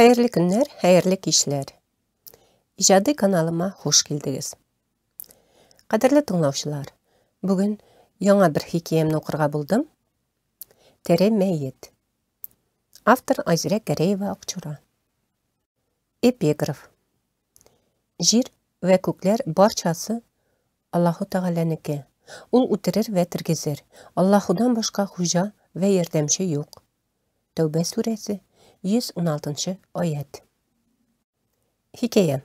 Хәерле көннәр, хәерле кичләр. Иҗади каналыма хуш килдегез. Кадерле тыңлаучылар, бүген яңа бер хикәямне укырга булдым. Тере мәет. Автор Айзирә Гәрәева Акчура. Эпиграф. Җир вә күкләр барчасы Аллаһу Тәгаләнеке. Ул үтерер вә тергезер. Аллаһудан башка хуҗа вә ярдәмче юк. Тәүбә сүрәсе, 116 нчы аять. Хикәя.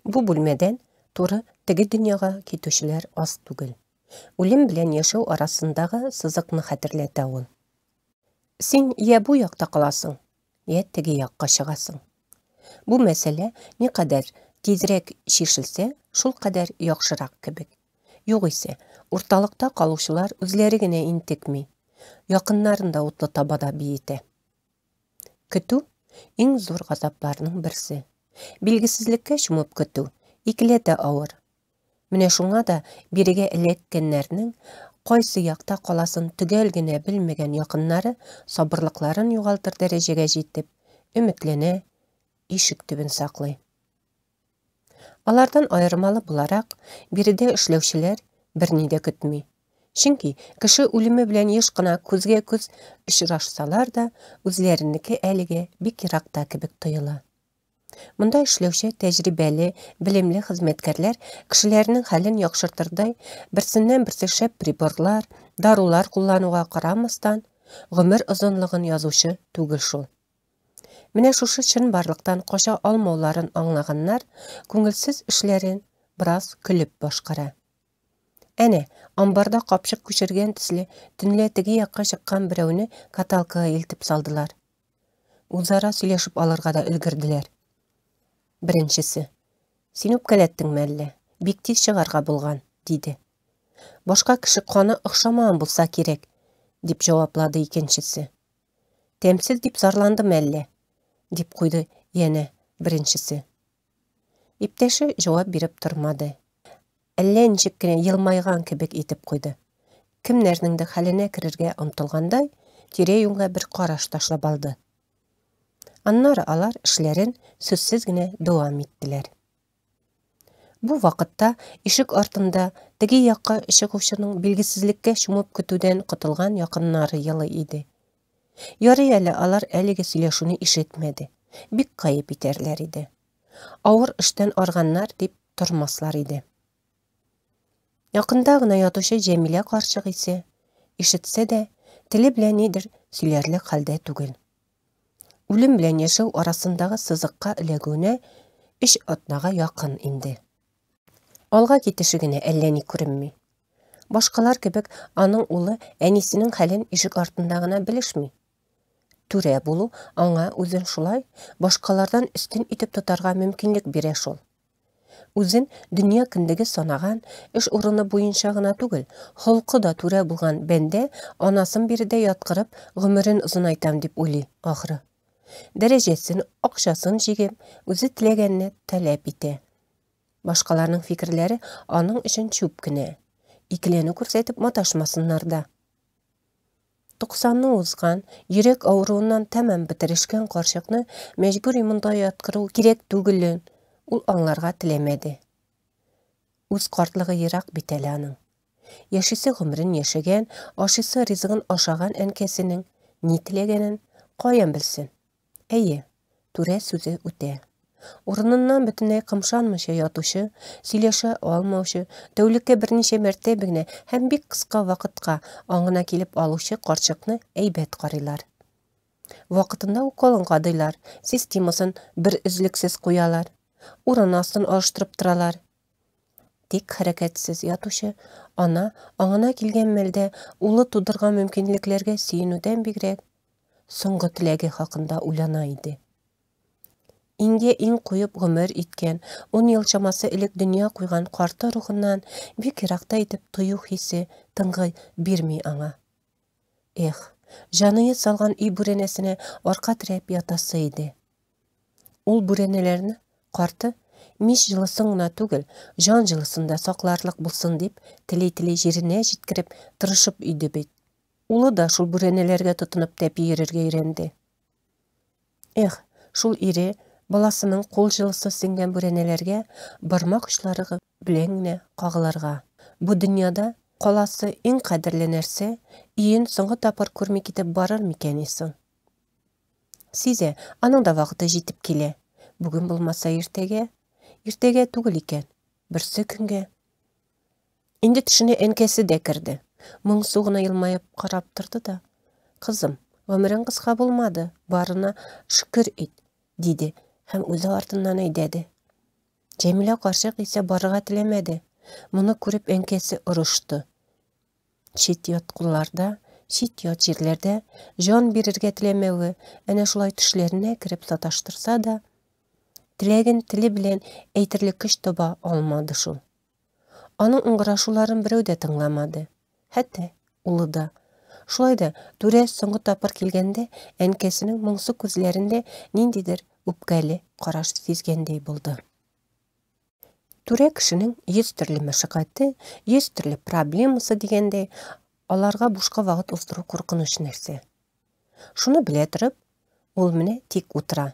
Бу бүлмәдән туры теге дөньяга китүчеләр аз түгел. Үлем белән яшәү арасындагы сызыкны хәтерләтә ул. Син йә бу якта каласың, йә теге якка чыгасың. Бу мәсьәлә никадәр тизрәк чишелсә, шулкадәр яхшырак кебек. Югыйсә, урталыкта калучылар үзләре генә интекми, якыннарын да утлы табада биетә. Көтү, иң зур газапларның берсе. Билгесезлеккә чумып көтү икеләтә авыр. Менә шуңа да бирегә эләккәннәрнең кайсы якта каласын төгәл генә белмәгән якыннары сабырлыкларын югалтыр дәрәҗәгә җитеп, өметләнә, ишек төбен саклый. Алардан аермалы буларак, биредә эшләүчеләр берни дә көтми. Чөнки кеше үлеме белән еш кына күзгә-күз очрашсалар да, үзләренеке әлегә бик еракта кебек тоела. Монда эшләүче тәҗрибәле, белемле хезмәткәрләр кешеләрнең хәлен яхшыртырдай берсеннән-берсе шәп приборлар, дарулар куллануга карамастан, гомер озынлыгын язучы түгел шул. Менә шушы чынбарлыктан кача алмауларын аңлаганнар күңелсез эшләрен бераз көлеп башкара. Әнә, амбарда капчык күчергән төсле, төнлә теге якка чыккан берәүне каталкага илтеп салдылар. Үзара сөйләшеп алырга да өлгерделәр. Беренчесе, Син үпкәләттеңме әллә? Бик тиз чыгарга булган, диде. Башка кеше каны охшамаган булса кирәк, дип җаваплады икенчесе. Тәмсез дип зарландым әллә? дип куйды янә беренчесе. Иптәше җавап биреп тормады. Әллә ничек кенә елмайган кебек итеп куйды. Кемнәрнеңдер хәленә керергә омтылгандай, тирә-юньгә бер караш ташлап алды. Аннары алар эшләрен сүзсез генә дәвам иттеләр. Бу вакытта ишек артында теге якка чыгучының билгесезлеккә чумып көтүдән котылган якыннары елый иде. Ярый әле алар әлеге сөйләшүне ишетмәде, бик гаеп итәрләр иде. Авыр эштән арганнар дип тормаслар иде. Якында гына ятучы Җәмилә карчык исә, ишетсә дә, теле белән нидер сөйләрлек хәлдә түгел. Үлем белән яшәү арасындагы сызыкка эләгүенә өч атнага якын инде. Алга китеше генә әллә ни күренми. Башкалар кебек аның улы әнисенең хәлен ишек артында гына белешми. Түрә булу аңа үзен шулай башкалардан өстен итеп тотарга мөмкинлек бирә шул. Үзен дөнья кендеге санаган, эш урыны буенча гына түгел, холкы да түрә булган бәндә анасын биредә яткырып, гомерен озынайтам дип уйлый, ахры. Дәрәҗәсен, акчасын җигеп, үзе теләгәнне таләп итә. Башкаларның фикерләре аның өчен чүп кенә. Икеләнү күрсәтеп маташмасыннар да. Туксанны узган, йөрәк авыруыннан тәмам бетерешкән карчыкны мәҗбүри монда яткыру кирәк түгелен ул аңларга теләмәде. Үз картлыгы ерак бит әле аның. Яшисе гомерен яшәгән, ашыйсы ризыгын ашаган әнкәсенең ни теләгәнен каян белсен? Әйе, түрә сүзе үтә. Урыныннан бөтенләй кымшанмыйча ятучы, сөйләшә алмаучы, тәүлеккә берничә мәртәбә генә һәм бик кыска вакытка аңына килеп алучы карчыкны әйбәт карыйлар. Вакытында уколын кадыйлар, системасын бер өзлексез куялар, урын астын алыштырып торалар. Тик хәрәкәтсез ятучы ана аңына килгән мәлдә улы тудырган мөмкинлекләргә сөенүдән бигрәк, соңгы теләге хакында уйлана иде. Иңгә иң куеп гомер иткән, ун ел чамасы элек дөнья куйган карты рухыннан бик еракта итеп тою хисе тынгы бирми аңа. Эх, җаные салган өй бүрәнәсенә арка терәп ятасы иде. Ул бүрәнәләрне карты мич җылысын гына түгел, җан җылысын да сакларлык булсын дип, тели-тели җиренә җиткереп, тырышып өйде бит. Улы да шул бүрәнәләргә тотынып тәпи йөрергә өйрәнде. Эх, Шул ире, баласының кул җылысы сеңгән бүрәнәләргә бармак очлары белән генә кагылырга. Бу дөньяда каласы иң кадерле нәрсә, өен соңгы тапкыр күрми китеп барыр микәнни соң? Сизә, аның да вакыты җитеп килә. Бүген булмаса иртәгә. Иртәгә түгел икән, берсе көнгә. Инде төшенә әнкәсе дә керде. Моңсу гына елмаеп карап торды да, Кызым, гомерең кыска булмады, барына шөкер ит, диде һәм үзе артыннан әйдәде. Җәмилә карчык исә барырга теләмәде. Моны күреп әнкәсе орышты. Чит-ят кулларда, чит-ят җирләрдә җан бирергә теләмәве әнә шулай төшләренә кереп саташтырса да, теләген теле белән әйтерлек көч таба алмады шул. Аның ыңгырашуларын берәү дә тыңламады. Хәтта улы да. Шулай да түрә соңгы тапкыр килгәндә әнкәсенең моңсу күзләрендә ниндидер үпкәле караш сизгәндәй булды. Түрә кешенең йөз төрле мәшәкате, йөз төрле проблемасы дигәндәй, аларга бушка вакыт уздыру куркыныч нәрсә. Шуны белә торып, ул менә тик утыра.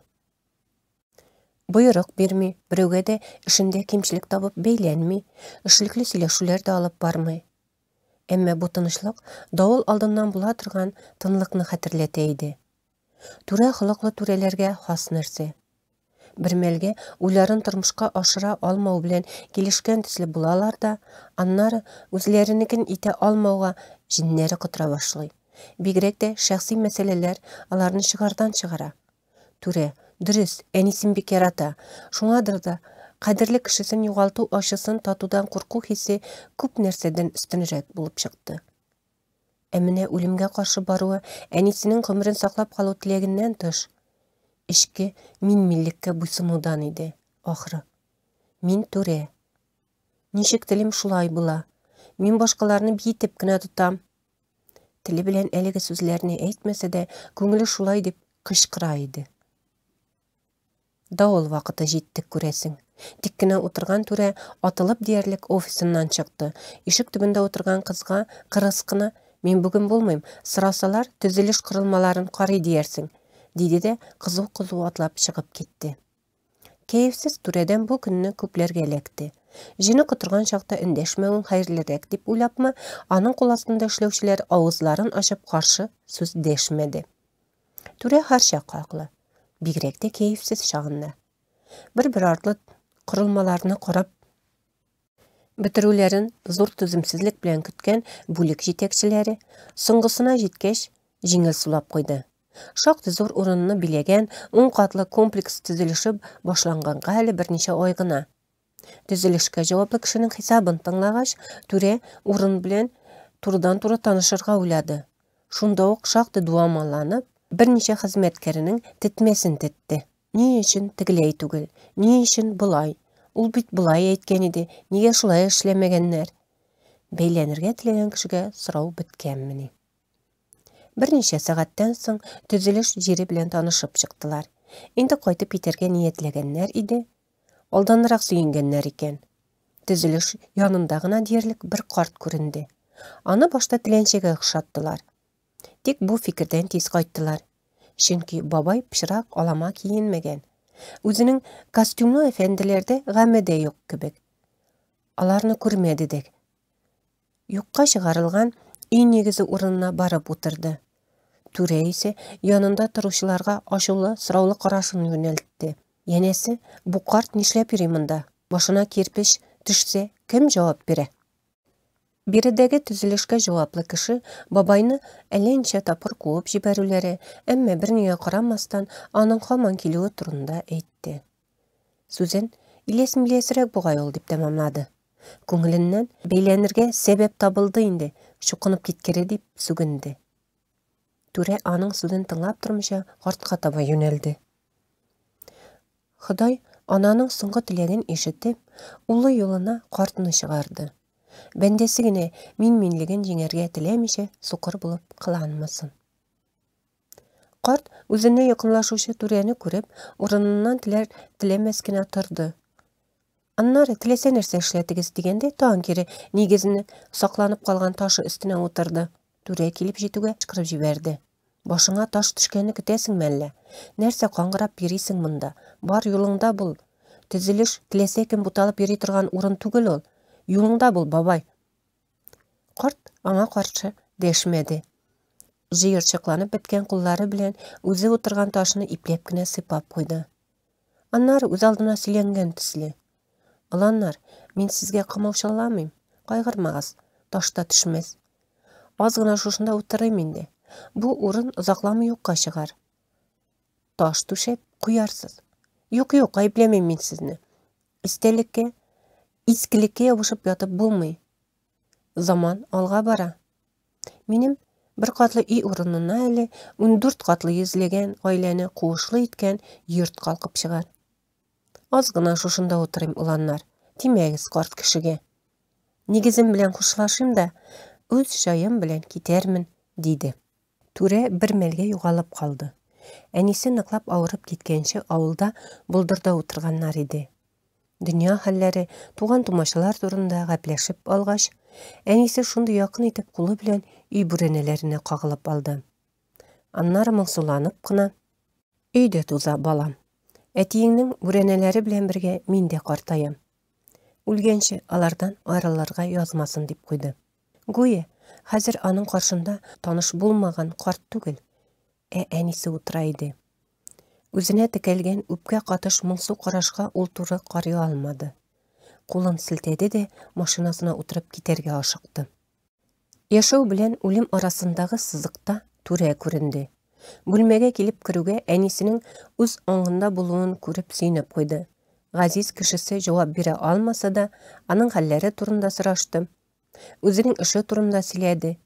Боерык бирми, берәүгә дә эшендә кимчелек табып бәйләнми, эшлекле сөйләшүләр дә алып бармый. Әмма бу тынычлык давыл алдыннан була торган тынлыкны хәтерләтә иде. Түрә холыклы түрәләргә хас нәрсә. Бер мәлгә уйларын тормышка ашыра алмау белән килешкән төсле булалар да, аннары үзләренекен итә алмауга җеннәре котыра башлый. Бигрәк тә шәхси мәсьәләләр аларны чыгардан чыгара. Түрә, дөрес, әнисен бик ярата. Шуңадыр да кадерле кешесен югалту ачысын татудан курку хисе күп нәрсәдән өстенрәк булып чыкты. Ә менә үлемгә каршы баруы әнисенең гомерен саклап калу теләгеннән тыш, эчке мин-минлеккә буйсынудан иде, ахры. Мин түрә. Ничек телим, шулай була. Мин башкаларны биетеп кенә тотам. Теле белән әлеге сүзләрне әйтмәсә дә, күңеле шулай дип кычкыра иде. Давыл вакыты җитте, күрәсең. Тик кенә утырган түрә атылып диярлек офисыннан чыкты. Ишек төбендә утырган кызга кырыс кына, Мин бүген булмыйм, сорасалар, төзелеш корылмаларын карый диярсең, диде дә кызу-кызу атлап чыгып китте. Кәефсез түрәдән бу көнне күпләргә эләкте. Җене котырган чакта эндәшмәвең хәерлерәк дип уйлапмы, аның кул астында эшләүчеләр авызларын ачып каршы сүз дәшмәде. Түрә һәрчак хаклы, бигрәк тә кәефсез чагында. Бер-бер артлы корылмаларны карап бетерүләрен зур түземсезлек белән көткән бүлек җитәкчеләре, соңгысына җиткәч, җиңел сулап куйды. Шактый зур урынны биләгән ун катлы комплекс төзелеше башланганга әле берничә ай гына. Төзелешкә җаваплы кешенең хисабын тыңлагач, түрә урын белән турыдан-туры танышырга уйлады. Шунда ук шактый дуамалланып, берничә хезмәткәренең тетмәсен тетте. Ни өчен тегеләй түгел, ни өчен болай? Ул бит болай әйткән иде, нигә шулай эшләмәгәннәр? Бәйләнергә теләгән кешегә сорау беткәнмени? Берничә сәгатьтән соң төзелеш җире белән танышып чыктылар. Инде кайтып китәргә ниятләгәннәр иде, Алданрак сөенгәннәр икән. Төзелеш янында гына диярлек бер карт күренде. Аны башта теләнчегә охшаттылар. Тик бу фикердән тиз кайттылар. Чөнки бабай пычрак алама киенмәгән. Үзенең костюмлы әфәнделәрдә гаме дә юк кебек. Аларны күрмәде дә. Юкка чыгарылган өй нигезе урынына барып утырды. Түрә исә янында торучыларга ачулы, сораулы карашын юнәлтте. Янәсе, бу карт нишләп йөри монда? Башына кирпеч төшсә, кем җавап бирә? Биредәге төзелешкә җаваплы кеше бабайны әллә ничә тапкыр куып җибәрүләре, әмма бернигә карамастан, аның һаман килүе турында әйтте. Сүзен иләс-миләсрәк бугай ул дип тәмамлады. Күңеленнән бәйләнергә сәбәп табылды инде, чукынып киткере дип сүгенде. Түрә аның сүзен тыңлап тормыйча картка таба юнәлде. Ходай ананың соңгы теләген ишетеп, улы юлына картны чыгарды. Бәндәсе генә мин-минлеген җиңәргә теләмичә сукыр булып кыланмасын. Карт, үзенә якынлашучы түрәне күреп, урыныннан теләр-теләмәс кенә торды. Аннары, теләсә нәрсә эшләтегез дигәндәй, тагын кире нигезенең сакланып калган ташы өстенә утырды. Түрә килеп җитүгә кычкырып җибәрде. Башыңа таш төшкәнне көтәсеңме әллә? Нәрсә каңгырап йөрисең монда? Бар, юлыңда бул. Төзелеш, теләсә кем буталып йөри торган урын түгел ул. Юлыңда бул, бабай. Карт аңа каршы дәшмәде. Җыерчыкланып беткән куллары белән үзе утырган ташны ипләп кенә сыйпап куйды. Аннары үзалдына сөйләнгән төсле. Оланнар, мин сезгә комаучауламыйм, кайгырмагыз, таш та төшмәс. Аз гына шушында утырыйм инде. Бу урын озакламый юкка чыгар. Таш түшәп куярсыз. Юк, юк, гаепләмим мин сезне. Истәлеккә, искелеккә ябышып ятып булмый. Заман алга бара. Минем бер катлы өй урынына әле 14 катлы йөзләгән гаиләне куышлы иткән йорт калкып чыгар. Аз гына шушында утырыйм, оланнар. Тимәгез карт кешегә. Нигезем белән хушлашыйм да, үз җаем белән китәрмен, диде. Түрә бер мәлгә югалып калды. Әнисе ныклап авырып киткәнче авылда болдырда утырганнар иде. Дөнья хәлләре, туган-тумачалар турында гәпләшеп алгач, әнисе шундый якын итеп кулы белән өй бүрәнәләренә кагылып алды. Аннары моңсуланып кына, Өй дә туза, балам. Әтиеңнең бүрәнәләре белән бергә мин дә картаям. Үлгәнче алардан аерылырга язмасын, дип куйды. Гүя, хәзер аның каршында таныш булмаган карт түгел, ә әнисе утыра иде. Үзенә текәлгән үпкә катыш моңсу карашка ул туры карый алмады. Кулын селтәде дә машинасына утырып китәргә ашыкты. Яшәү белән үлем арасындагы сызыкта түрә күренде. Бүлмәгә килеп керүгә әнисенең үз аңында булуын күреп сөенеп куйды. Газиз кешесе җавап бирә алмаса да, аның хәлләре турында сорашты. Үзенең эше турында сөйләде.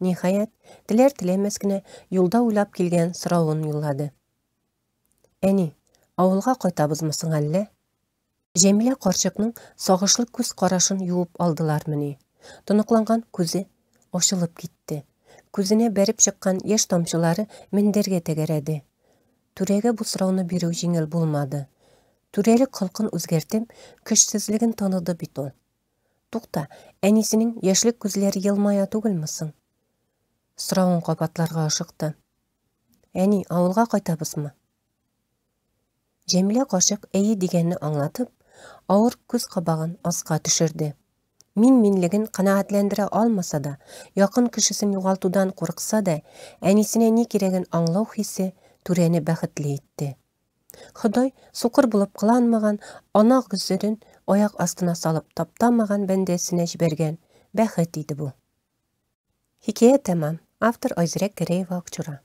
Ниһаять, теләр-теләмәс кенә юлда уйлап килгән соравын юллады. Әни, авылга кайтабызмы соң әллә? Җәмилә карчыкның сагышлы күз карашын юып алдылармыни? Тоныкланган күзе ачылып китте. Күзенә бәреп чыккан яшь тамчылары мендәргә тәгәрәде. Түрәгә бу сорауны бирү җиңел булмады. Түрәлек холкын үзгәртеп, көчсезлеген таныды бит ул. Тукта, әнисенең яшьлек күзләре елмая түгелме соң? Соравын кабатларга ашыкты. Әни, авылга кайтабызмы? Җәмилә карчык әйе дигәнне аңлатып, авыр күз кабагын аска төшерде. Мин-минлеген канәгатьләндерә алмаса да, якын кешесен югалтудан курыкса да, әнисенә ни кирәген аңлау хисе түрәне бәхетле итте. Ходай сукыр булып кыланмаган, ана гозерен аяк астына салып таптамаган бәндәсенә җибәргән бәхет иде бу. Хикәя тәмам. Автор Айзирәк Гәрәева Акчура.